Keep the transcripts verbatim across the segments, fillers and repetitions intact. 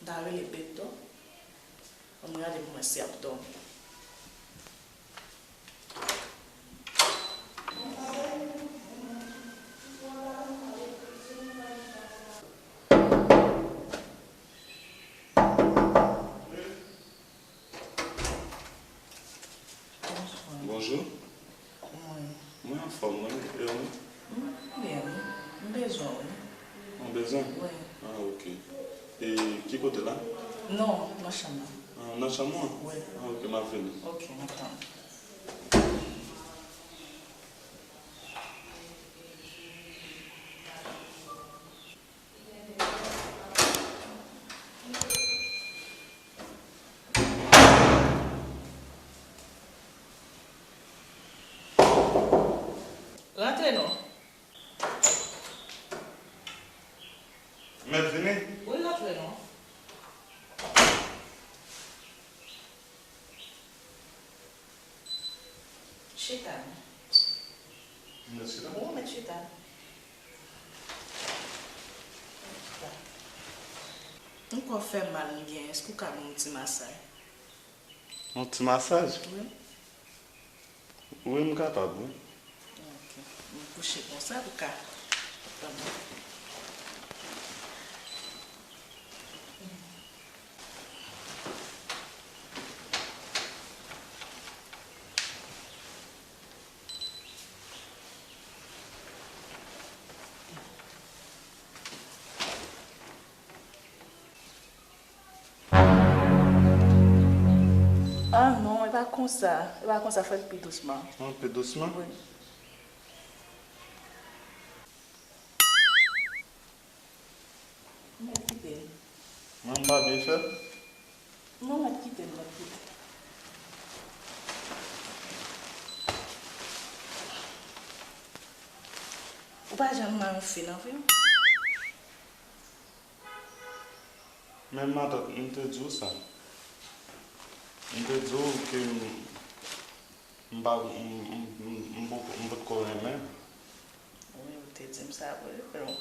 Sa rele Beto. Ann gade pou mwen si ap dòmi. Bonjou. Mwen. Mwen anfòm, mwen. E ou? M byen, wi. M bezwen w, wi. Ou bezwen? Wi. Ah, ok. E ki kote la? Non, nan chanm nan. Ah, nan chanm ou an? Wi. Ah, ok, m ap vini. Ok, m ap tann ou. Rantre non. Mèt vini? Wi, rantre non. Chita non. M mèt chita? Wi, ou mèt chita. Yon kò fè mal m gen, èske ou ka ban m yon ti masaj? Yon ti masaj? Wi. Wi, m kapab, wi. Ok. M kouche konsa pou ka. Ah non, e pa konsa. E pa konsa, fè l pi dousman. Ah, pi dousman? Wi. Mèt kite l. Mwen m pa byen fè l? Non, mèt kite l, mèt kite l. Ou pa janm manyen yon fi nan vi w? Men matant, m te di w sa. M te di w ke m, m pa, m, m, m, m poko, m potko renmen. Wi, ou te di m sa vre, frè m.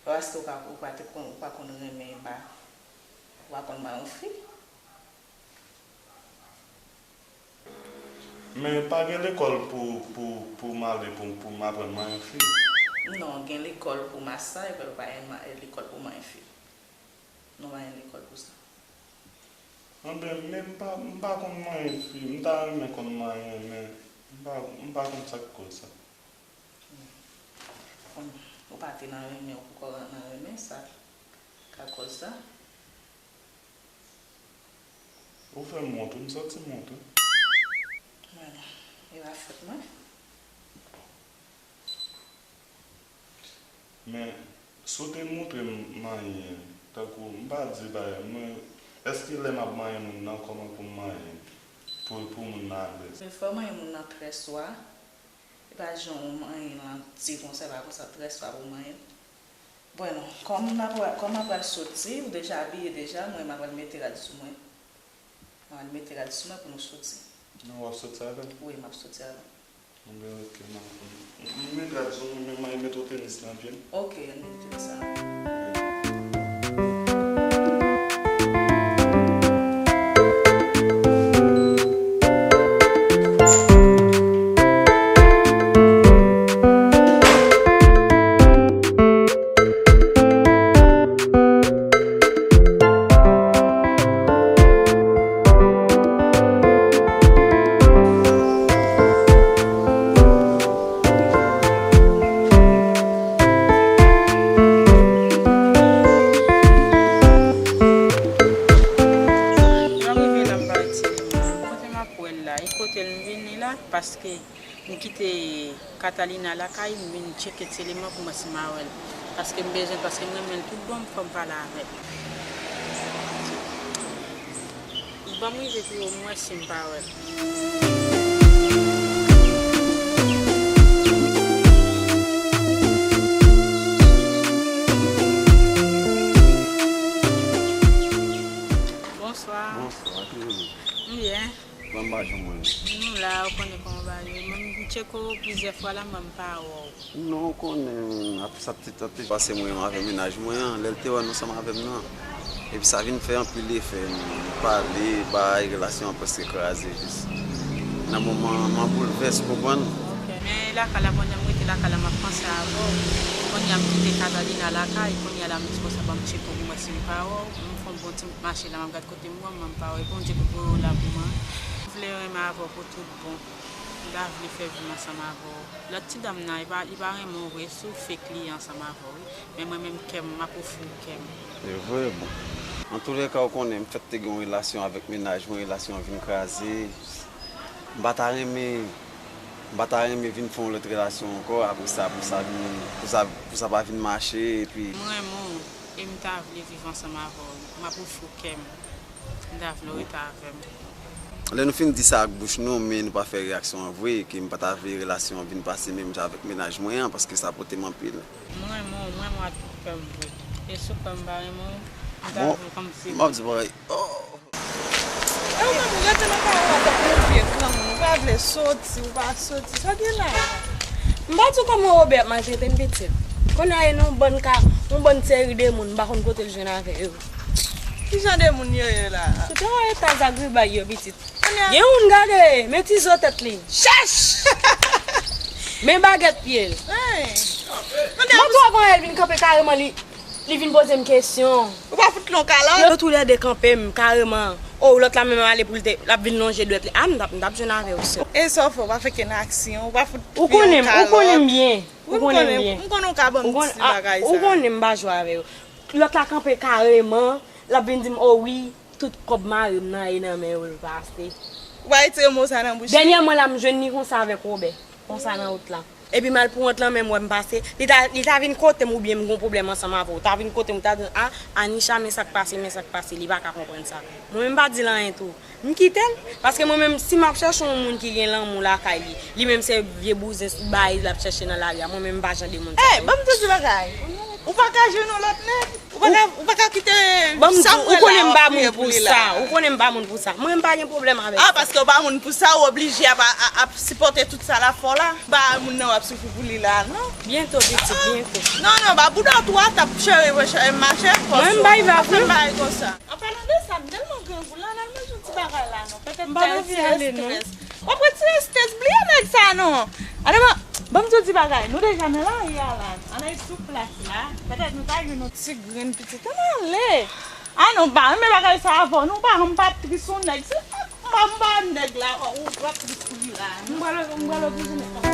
Paske ou pa, ou pa te konn, ou pa konn renmen, pa, ou pa konn manyen yon fi. Men pa gen lekòl pou, pou, pou m ale pou, pou m aprann manyen fi. Non, gen lekòl pou masaj, men pa gen ma-, lekòl pou manyen fi. Non, pa gen lekòl pou sa. Anben, men m pa, m pa konn manyen fi. M ta renmen konn manyen, men m pa, m pa konn sa k koz sa. Bon, ou pa te nan renmen, ou poko nan renmen, sa ka koz sa. Ou fè m wont, wi, m santi m wont, wi. Bon, e pa fòt mwen. Men, si w te montre m manyen, tankou, m pa di bagay, mwen, èske lè m ap manyen moun nan, kòman pou m manyen, pou, pou moun nan alèz? Men fò w manyen moun nan trè swa. E pa jan w manyen l an ti konsa, e pa konsa, trè swa pou w manyen l. Bon, kòm n ap, kòm n ap pral soti, ou deja abiye deja, mwen m ap al mete rad sou mwen. M ap al mete rad sou mwen pou nou soti. Non, w ap soti avè m? Wi, m ap soti avè w. Bon, ben, ok, m ap, m, m met rad sou mwen, men m al mete tenis nan pye m. Ok, al mete tenis la. Lè m rive la, m pa wè Ti Lima. Kote m ap wè l la? E kote l m vini la? Paske m kite Catalina lakay, m vin tcheke Ti Lima pou m wè si m a wè l. Paske m bezwen l, paske m renmen l tout bon, fò m pale avè l. Ban m rive pi wo, m wè si m pa wè l. Bonswa. Bonswa, kijan w ye? M byen. Ban m pa janm wè nou. Nou la, ou konnen kòman bagay ye. Mwen, m tcheke w plizyè fwa la, mwen, m pa wè w. Non, ou konnen, ap, sa te, sa te pase mwen menm avè mennaj mwen an, lè l te wè nou ansanm avè m nan. Epi sa vin fè anpil efè, m pale, bay, relasyon an prèske kraze jis. Nan moman an, m an boulvès, ou konprann? Men lakay la, pandan m rete lakay la, m ap panse avè w. Kounye a m kite Catalina lakay, kounye a la m di konsa ban m tcheke w pou m wè si m pa wè w. M fè yon bon ti mache la, m ap gad kote m wè w, m pa wè w. Bondye pou pou w la pou mwen. M vle renmen avè w pou tout bon. M ta vle fè vi m ansanm avè w. Lòt ti dam nan, li pa, li pa renmen w vre, sou fake li ye ansanm avè w, wi. Men mwen menm kè m, m ap ofri w kè m. Se vre, bon. Antouleka, ou konnen, m fèk te gen yon relasyon avèk mennaj mwen, relasyon an vin kraze. M pa ta renmen, m pa ta renmen vin fè yon lòt relasyon ankò, apre sa, pou sa vin, pou sa, pou sa pa vin mache, epi. M renmen w, e m ta vle viv ansanm avè w, wi. M ap ofri w kè m. M ta vle w rete avè m. Lè nou fin di sa ak bouch nou, men nou pa fè reyaksyon an vre, ke m pa ta vle relasyon an vin pase menm jan avèk mennaj mwen an, paske sa pote m anpil. M renmen w, m renmen w ak tout kè m vre. E si w kwè m pa renmen w, m ta vle w kòmsi. M ap di w bagay. Oh! E ou menm ou rete nan kay ou a tankou yon vye granmoun, ou pa vle soti, ou pa soti, sa w gen la a? M pa di w kòman Wobè ap maltrete m pitit. Kounye a e nan yon bann ka, yon bann seri de moun, m pa konn kote l jwenn avè yo. Ki jan de moun yo ye la a? Sou te wè eta zagribay yo pitit. Gen youn gade, men ti zo tèt li. Chèch! Men bagèt pye l. M ap di w avan yè l vin kanpe kareman li, li vin poze m kesyon. Ou pa fout li yon kalòt? Yo toulède kanpe m kareman. O, lòt la menm ale pou l te, l ap vin lonje dwèt li. A, m t ap, m t ap jwenn avè w sè. E sa w fè, ou pa fè kenn aksyon, ou pa fout li yon kalòt? Ou konnen m, ou konnen m byen. Ou konnen m byen. M konnen w ka ban m ti bagay sa. Ou konnen m pa jwe avè yo. Lòt la kanpe kareman, l ap vin di m, o wi, tout kòb mari m nan e nan men yo l pase. Ou pa retire mo sa nan bouch li? Dènyèman la m jwenn li konsa avèk Wobè, konsa nan wout la. Epi m al pou wont lan menm wè m pase, li ta, li ta vin kote m oubyen m gon pwoblèm ansanm avè w, ta vin kote m, ou ta di, a, Anisha, men sa k pase, men sa k pase, li pa ka konprann sa. Mwen menm m pa di l anyen tou. M kite l, paske mwen menm si m ap chèche yon moun ki gen lanmou lakay li, li menm se vye bouzen bay l ap chèche nan lari a, mwen menm m pa jan de moun sa yo. Ey, ban m di w ti bagay. Ou pa ka jwenn yon lòt nèg? Ou pa ka, ou pa ka kite sa m wè la a w ap priye pou li la a? Ou konnen m pa moun pou sa. Ou konnen m pa moun pou sa. Mwen menm m pa gen pwoblèm avèk sa. A, paske w pa moun pou sa, ou oblije ap, ap, ap sipòte tout sa l ap fè w la. M pa moun nan w ap soufri pou li la a, non. Byento, pitit, byento. Non, non, ba bouda w tou a t ap cheri, cheri, mache. Mwen menm m pa rive ap fè yon bagay konsa. An palan de sa, m tèlman grangou la, n al manje yon ti bagay la non. Petèt m pa anvi ale non. W ap retire strès, bliye nèg sa non. Adama, ban m di w ti bagay, nou deja nan lari a la, ann al sou plas la, petèt nou ta jwenn yon ti grenn pitit, ann ale. A non, m pa renmen bagay sa avè w non, ou pa janm pa tris yon nèg, se m pa, m pa nèg la, ou, ou ap tris pou li la. M pral, m pral oblije met